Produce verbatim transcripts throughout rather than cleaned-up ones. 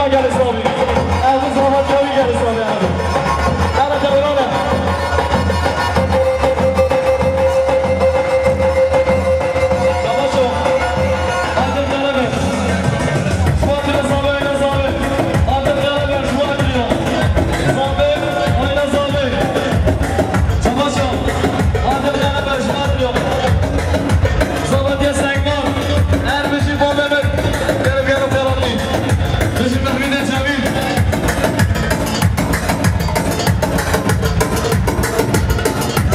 Gel Îslamî. Ev zava diyawî gel Îslamî abi. Hele devrane. Çamaşo. Adil Karaber. Şuatile Zabe, Ayna Zabe. Adil Karaber, Şuatile. Zabe, Ayna Zabe. Çamaşo. Adil Karaber, Şuatile. Zava diye Sengman. Erbişî Bo Mehmet. Gel, gel, gel. Bijî Mehmîdê Cemîl.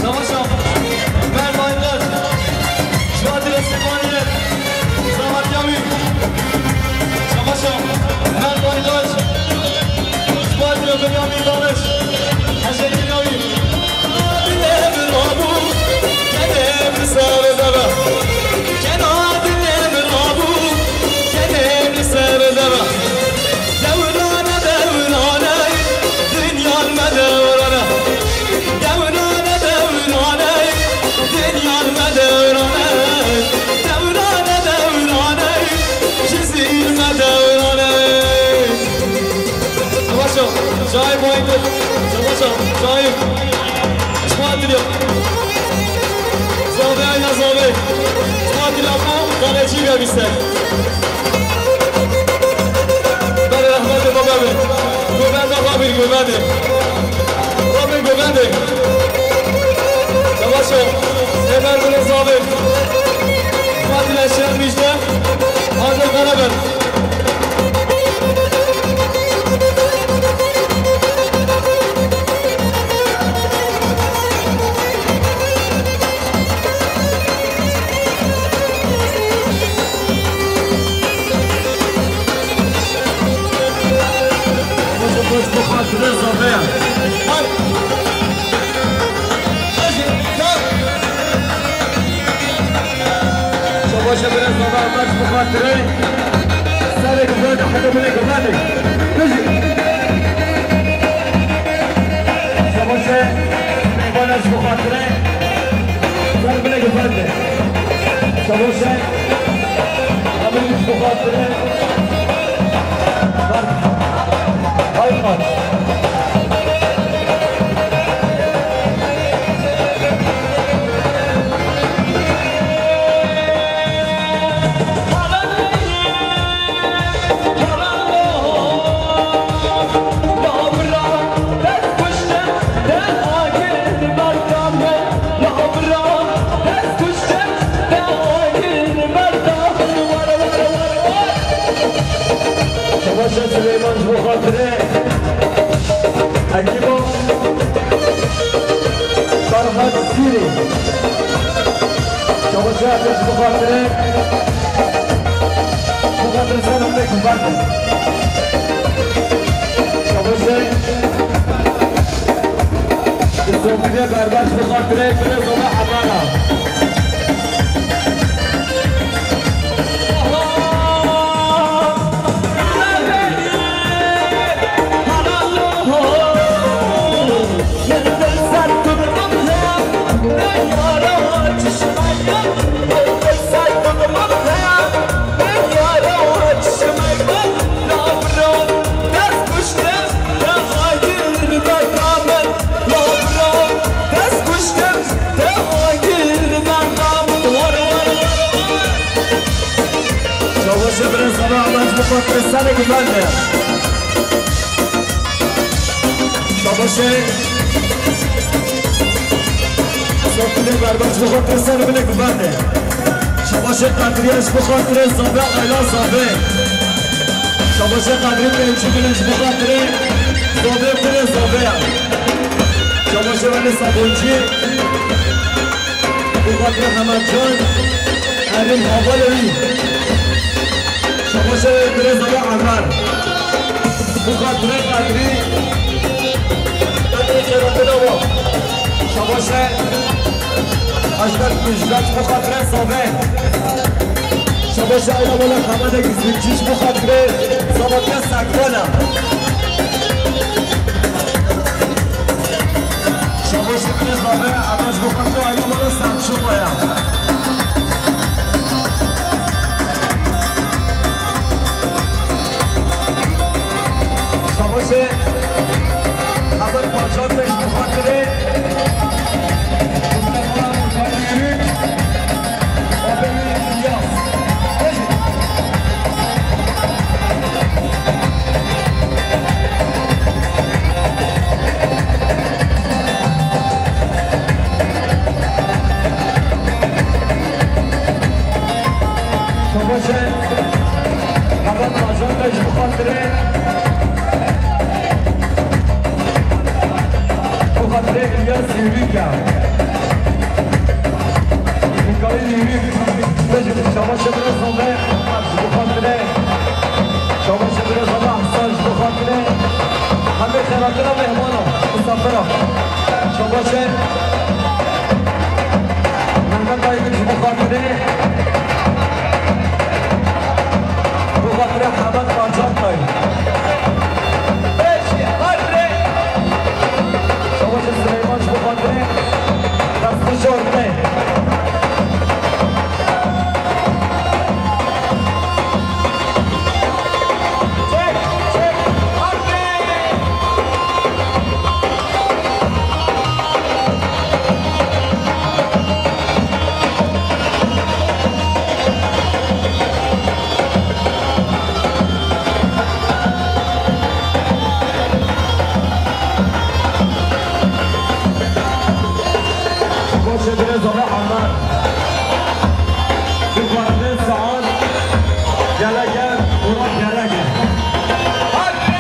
Savaşa. Mert Aytaç. Şuatile Sîmaniye. Zavat Yavî. Savaşa. Mert Aytaç. Şuatile Binyamin Daniş. Teşekkür Yavî. Adile bir abu. Kene bir sarı dava. Kena dile bir abu. Kene bir sarı dava. Dewrane, dewrane, dinyar me dewrane. Dewrane, dewrane, dinyar me dewrane. Dewrane, dewrane, Cizîr me dewrane. Çamaşo, şahip oydu. Çamaşo, şahip. Çuwa diliyor. Zabe, Ayna Zabe. Çuwa diliyor. Kaleci gelmişler. Bere rehmetê baba be. Govende xwe bir govende. Xwe bir govende. Yavaş ol. Emer bile zabit. Fatile Şer Müjde. Hazır Karaber. Xweş bi xatirê Zabeya. Hay. Hajî, çal. Şabaşe bire Zabeya, xweş bi xatirê. Serê guvende, hede bile guvende. Bijî. Şabaşe, meyvana ji bo xatirê. Ser bile guvende. Şabaşe. Abi ji bo xatirê. Bak. Hay maç. Şabaşa Sileyman ji bo xatirê. Hekîmo Ferhat Sîrî. Şabaşa ji bo xatirê. Bo xatirê ser hemdek bibende. Şabaşa Sofîye Berber ji bo xatirê Birêz Ola Emana. Şabaşê birêz Zabe, Allah ji bo xatirê serê guvende. Şabaşê Sofîye Berber ji bo xatirê ser binê guvende. Şabaşê Qedriye ji bo xatirê Zabe, Ayla Zabe. Şabaşê Qedrî Pêncî bile ji bo xatirê Zabe, binê Zabe ya. Şabaşê Welê Saboncî. Bo xatirê Hemedcan, Erîn hevalê wî. Şabaşê birêz Zabe Emer. Bo xatirê Qedrî. Qedrî xêratina wa. Şabaşê Ejder Kujgaç bo xatirê Zabe. Şabaşê Ayla Wala Hemedê Gizlikçî ji bo xatirê Zavatiya Sekvana. Şabaşê birêz Zabe, Adaş bo xatirê Ayla Wala Serçoba ya. Heval Bacan Bey, ji bo xatirê Mustafa Yürük, Abdullah İlyas. Şabaş e. Heval Bacan Bey, ji bo xatirê, ji bo xatirê İlyas Yürük ya. Mikail Yürük. Bejim, şabaş e biraz zande. Ji bo xatirê. Şabaş e biraz zande. Hasan ji bo xatirê. Hemê xelatira mehmana, misafira. Şabaş e. Mehmet Aygün ji bo xatirê. Ji bo xatirê Heval Bacan Bey. Şabaş e Süleyman ji bo xatirê. Destxweş ortê. Baş e, biraz zande Aman. Bi xatirê saet gelek e, ora gelek e. Hadi!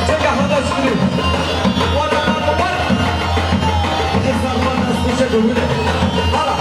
Çeke hada şunu. Wala, wala, wala. Bir sarma nasıl şey böyle. Hala.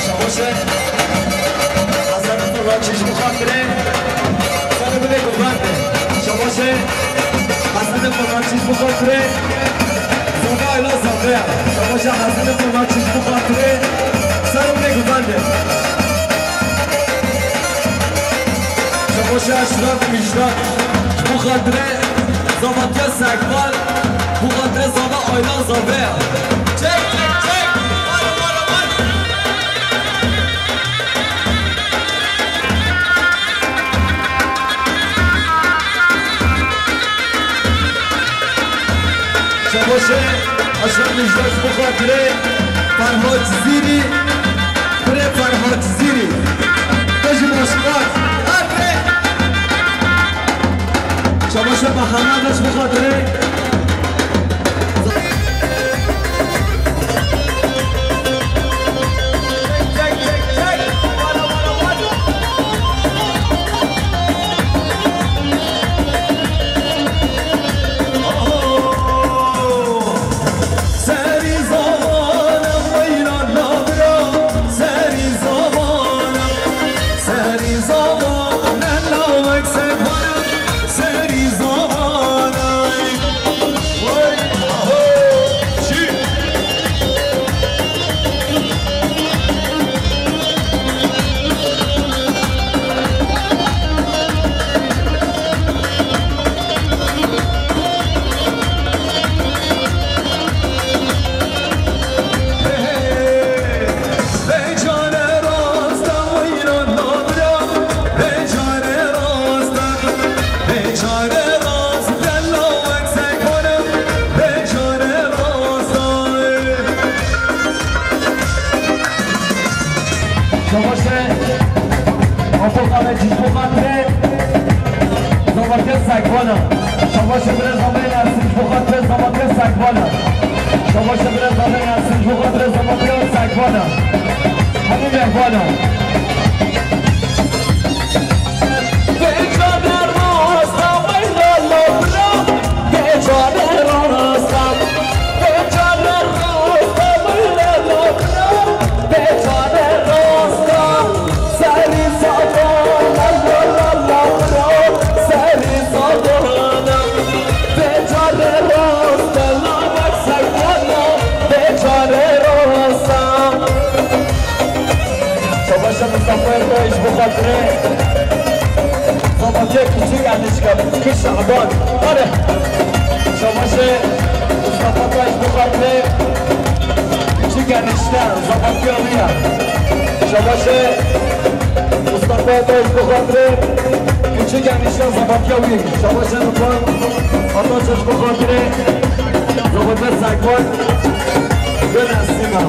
Şabaş e. Hasan Fırlançı ji bo xatirê. Sana bile kurban be. Şabaş e. Hasan Fırlançı ji bo xatirê. Zanda ayla zanda ya. Şabaş e Hasan Fırlançı ji bo xatirê. Sana bile kurban be. Şabaş e Eşref Müjdat. Ji bo xatirê Zavatiya Sekval. Ji bo xatirê zanda ayla zanda ya. Çek, çek, çek. Var, var, var. Şabaş e, Eşref Müjdat ji bo xatirê Ferhat Cizîrî, kurê Ferhat Cizîrî. Bejim aşiqat. Şabaş e Mehemeda ji bo xatirê. Şabaşê birêz Ameyê Nesîn ji bo xatirê Zavatya Sekvana. Şabaşê birêz Ameyê Nesîn ji bo xatirê Zavatya Sekvana. Hemî mehvana. Şabaşê Mustafayê Tay ji bo xatirê Zavatiyê Kiçik Enişka, Kir Şaban. Hadi. Şabaşê Mustafa Tay ji bo xatirê Kiçik Enişte, Zavatiya wî ye. Şabaşê Mustafa Tay ji bo xatirê Kiçik Enişte, Zavatiya wî. Şabaşê Rıdvan Ataç ji bo xatirê Zavatiya Sekvan. Gel Nesîna.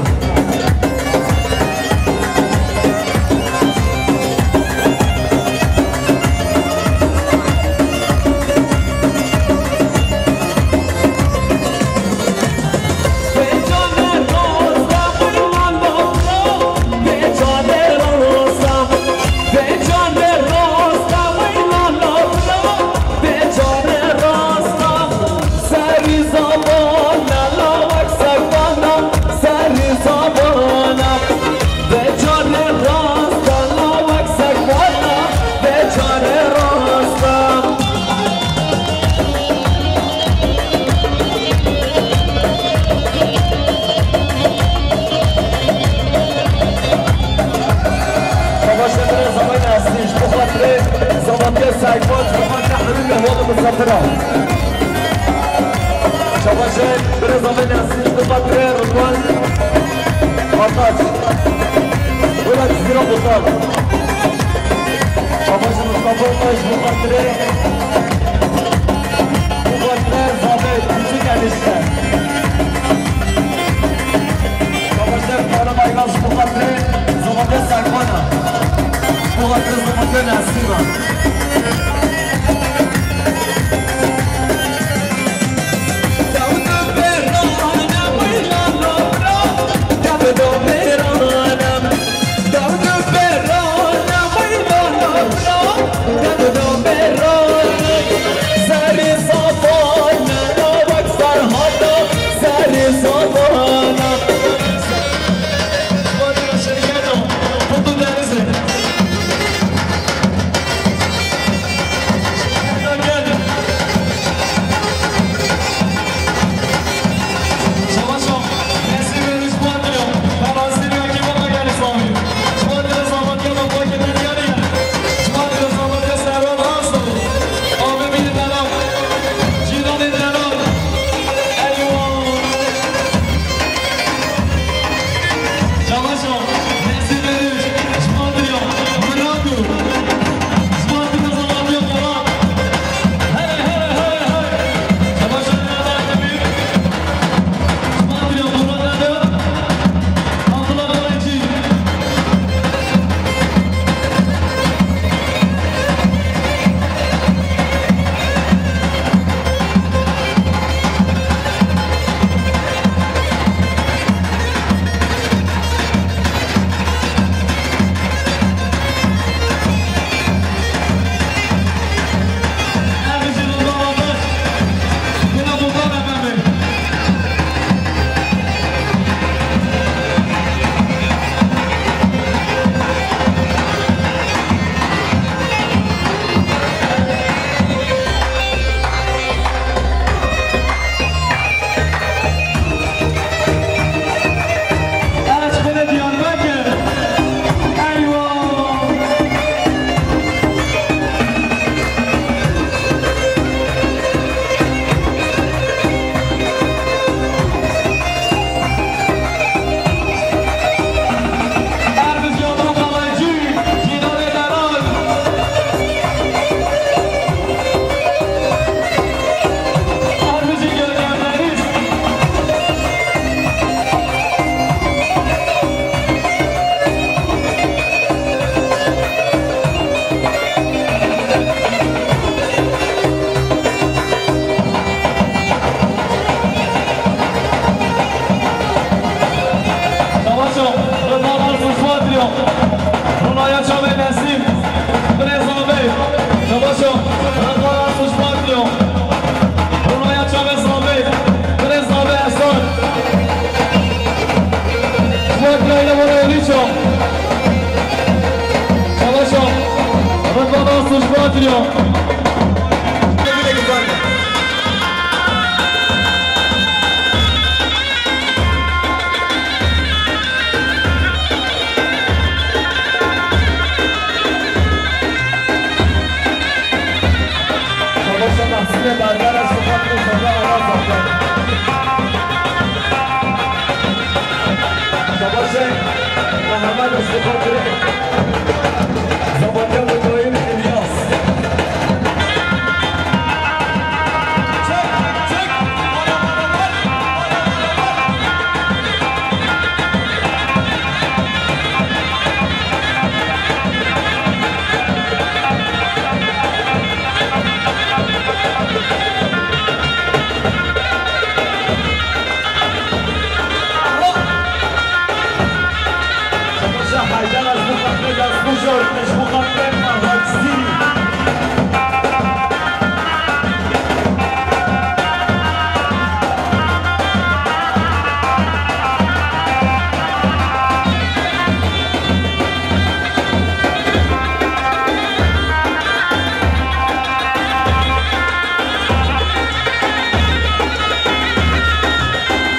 Serî zabana, lawek sekbana, serî zabana. Vê çare rast e, lawek sekbana, vê çare rast e. Şabaşê birêz Ameyê Nesîn, ji bo xatirê Zavatiya Sekban, ji bo xatirê hemî mehwan û misafiran. Şabaşê birêz Ameyê Nesîn, ji bo xatirê Rıdvan Ataç. Wela Cizîra Botan. Şabaşê Mustafa Ataç, ji bo xatirê, ji bo xatirê Zavê Kiçik Enişte. Şabaşê Kara Bayram, ji bo xatirê Zavê Sekbana. Ji bo xatirê Zavê Nesîna.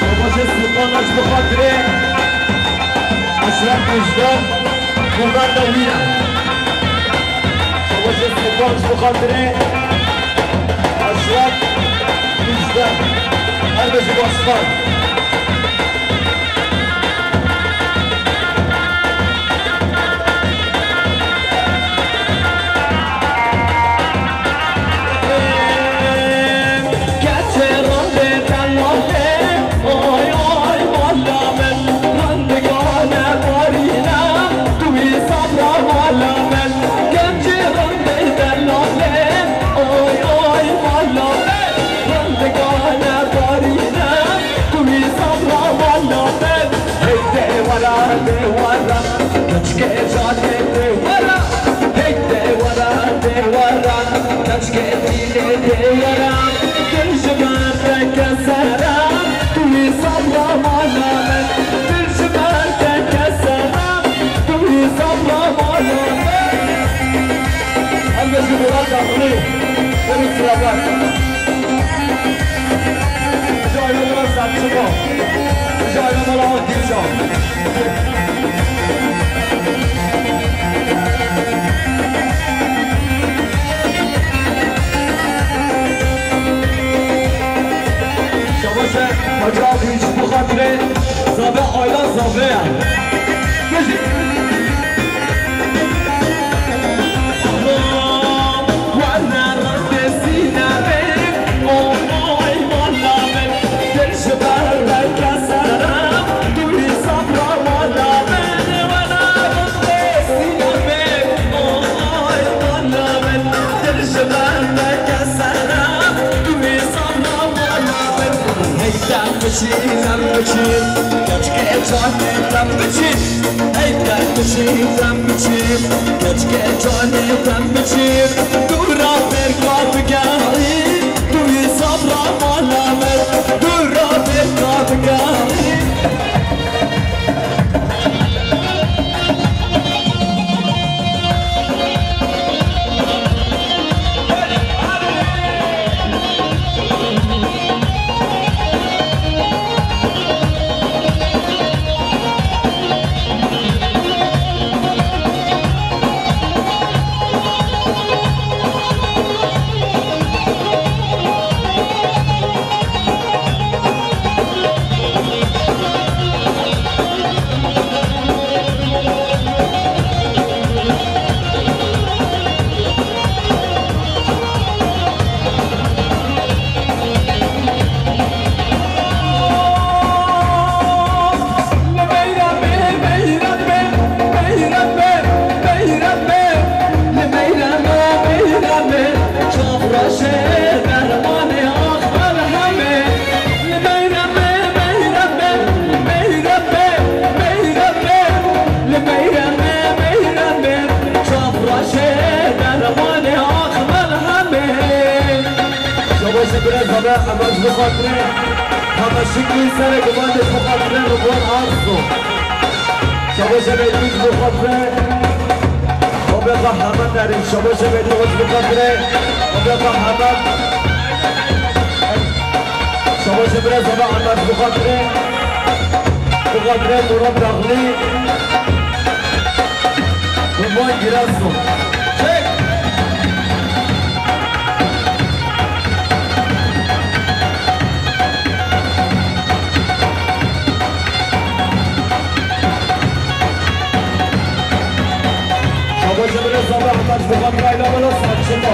Şabaşê Sultan ji bo xatirê Eşref Müjdan, Kurdan da wî ne. Şabaşê Sultan ji bo xatirê Eşref Müjdan. Her bijî başkan. Hey dêwera, dêwera, keçikê canê dêwera. Hey dêwera, dêwera, keçikê dîlê dêwera. Dil ji merdeke sera, tu wî sabra mala min. Dil ji merdeke sera, tu wî sabra mala min. Em ji Murat Dağlı, Deniz Sırabar. Ji aile mala Selçuko. Ji aile mala Gülcan. Şabaş e, Hacı abi, hiç bu hatire Zabe, aile Zabe ya. Bijî. Hey, dem biçî, dem biçî, keçikê canê dem biçî. Hey, dem biçî, dem biçî, keçikê canê dem biçî. Dûra berka bigerî, tu wî sabra mala me. Dûra berka bigerî. Li meyreme, meyreme, meyreme, meyreme, meyreme, li meyreme, meyreme, çavraşê dermanê ax melhemê. Şabaşê birêz Zabe, em ji bo xatirê Hameşîkî serê gumandê ji bo xatirê Ridwan Arso. Şabaşê Beytûn ji bo xatirê Beka Hemed Derî, şabaşê Beytullah ji bo xatirê. Beka Hemed. Şabaşê birêz Zaba Hemed ji bo xatirê. Ji bo xatirê Murat Dağlı. Kurban Giresun. Çek. Şabaşê birêz Zaba Hemed ji bo xatirê Ayla Mela Saçma.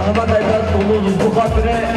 Ahmet Aydar, Uluduz bu xatirê.